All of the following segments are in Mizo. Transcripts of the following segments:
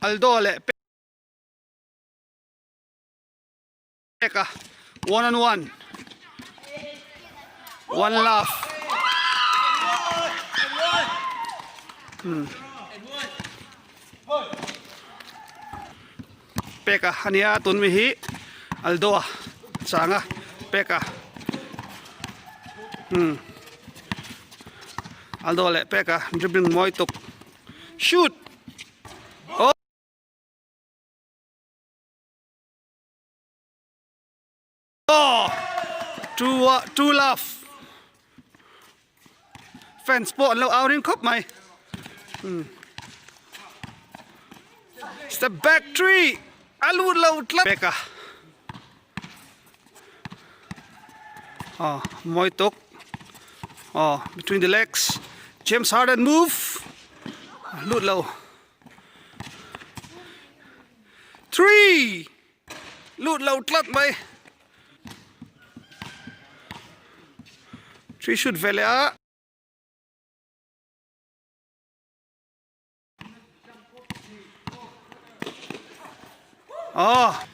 Aldo leh Peka one on one one love hmm. Peka ania tun mi hi Aldo a changa Peka hmm Aldo leh Peka dribbling mawi tuk shoot oh Oh two ah two love fans pawh an lo au ring khawp mai hmm step back three a lut lo tlat pek a oh mawi tuk oh between the legs James Harden move lut lo three Lut lo tlat mai. Tree shoot ve leh a. Oh.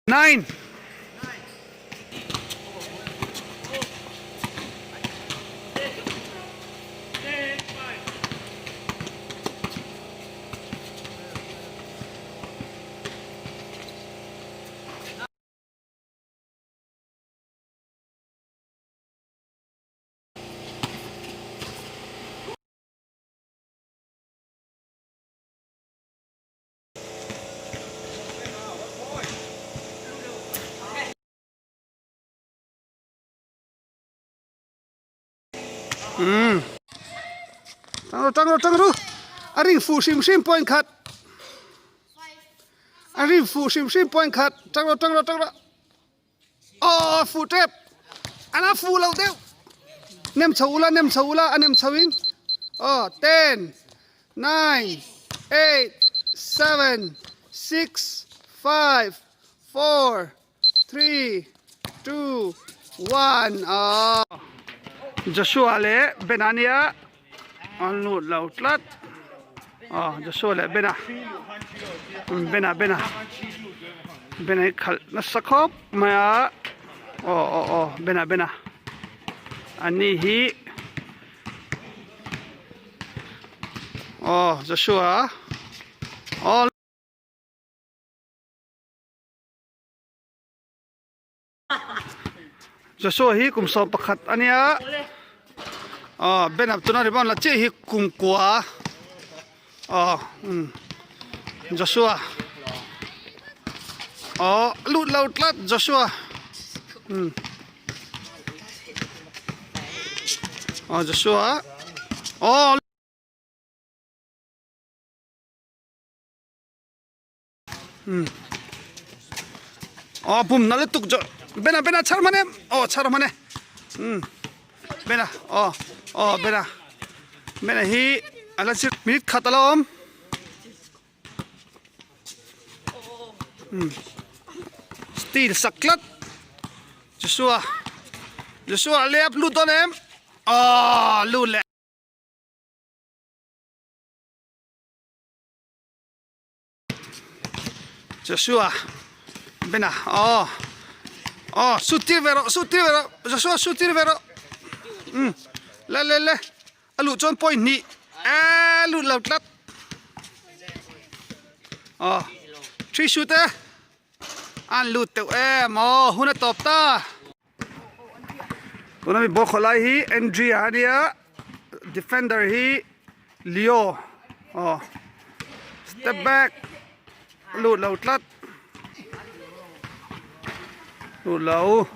Nine. Umm tang ru tang ru tang ru a ring fuh hrim hrim point khat a ring fuh hrim hrim point khat tang ru tang ru tang ru aw fuh tep an a fuh lo deuh nem chho ula nem chho ula a nem chho in aw ten nine eight seven six five four three two one aw Joshua leh Bena ania an lut lo tlat aw Joshua leh Bena Bena Bena Bena hi khalh nasa khawp mai a aw aw aw Bena Bena ani hi aw Joshua aw. Joshua hi kum 11 a nia aw Ben ah tuna rebound la chiah hi kum kua aw umm Joshua aw lut lo tlat Joshua umm aw Joshua aw. Aw bum na lutuk jo bena bena chhar mane aw chhar mane um bena aw aw bena bena hi ala zir minute khat ala awm um steel sak tlat Joshua Joshua lep lut dawn em aw lut leh. Joshua Bena aw. Aw shoot tir ve rawh shoot tir ve rawh Joshua shoot tir ve rawh umm le le le a luh chuan point hnih eee lut lo tlat aw three shoot e an lut teuh em aw hun a tawp ta tuna mi ball khawh lai hi Andrea a nia defender hi Leo aw step back lut lo tlat lut lo.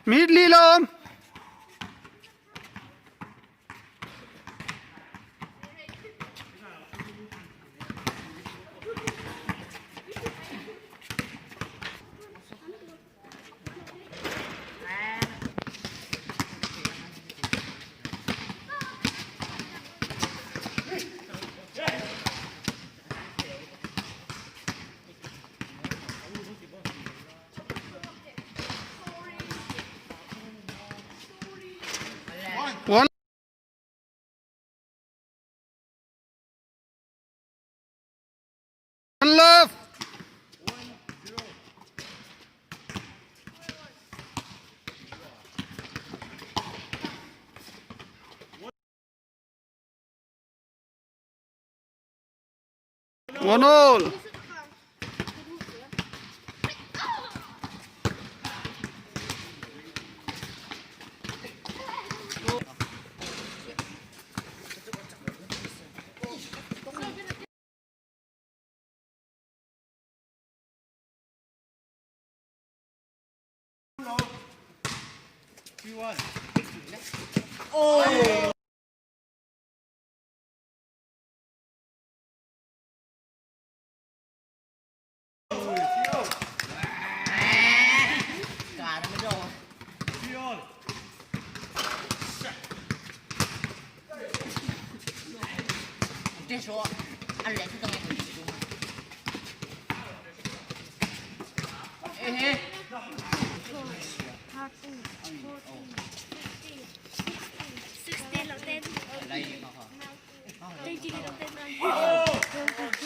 Minute li la awm. One. Love. One all.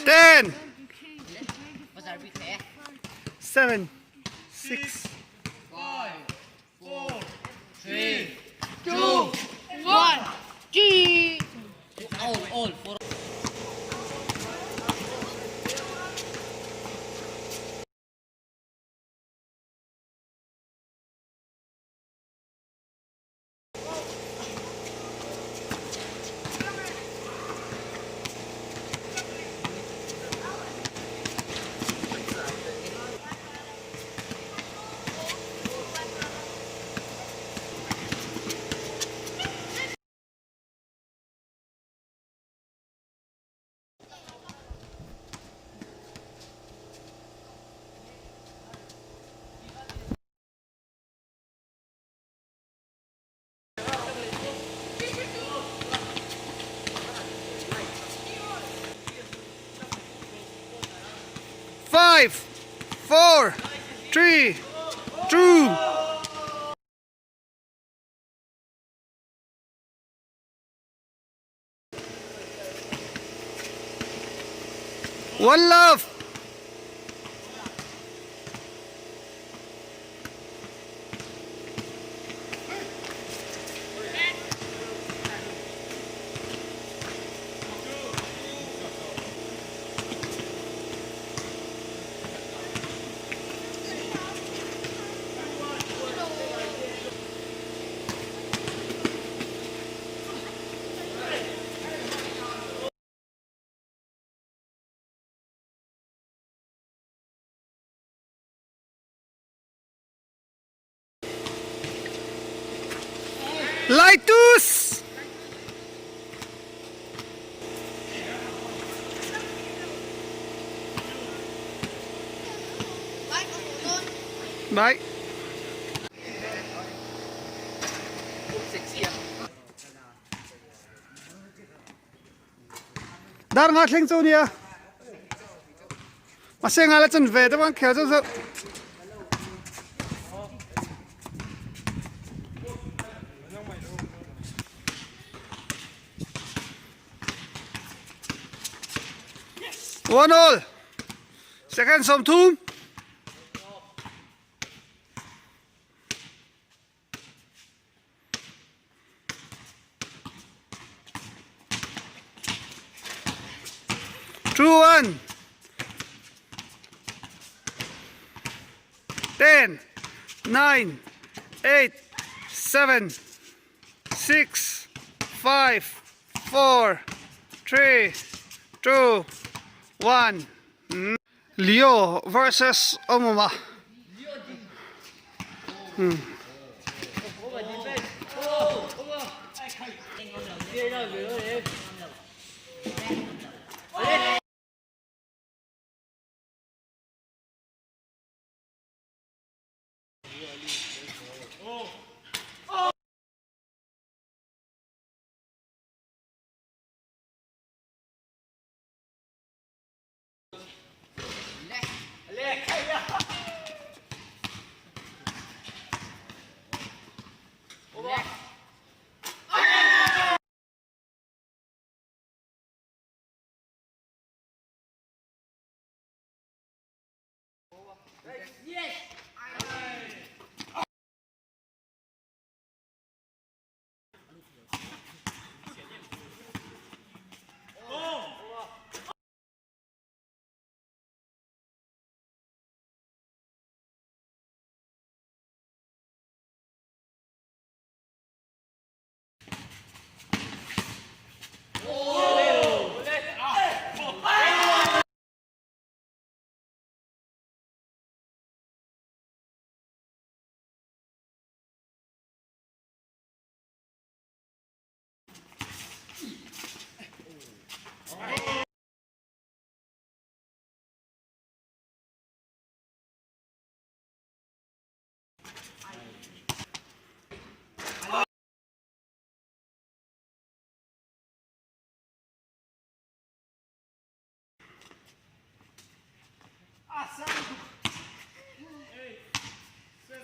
10 7 6 5 4 3 2 1 G All all four. 5 4 3 2 One love. Laitus! Bye. Dar nga thleng chu nia. Mahse nga la chan ve te bang khel chu. One all. Second 30. 2 1. 10 9 8 7 6 5 4 3 2 1. Leo versus Omoma.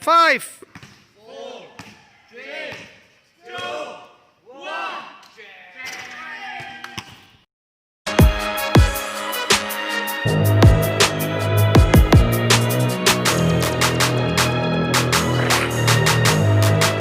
5.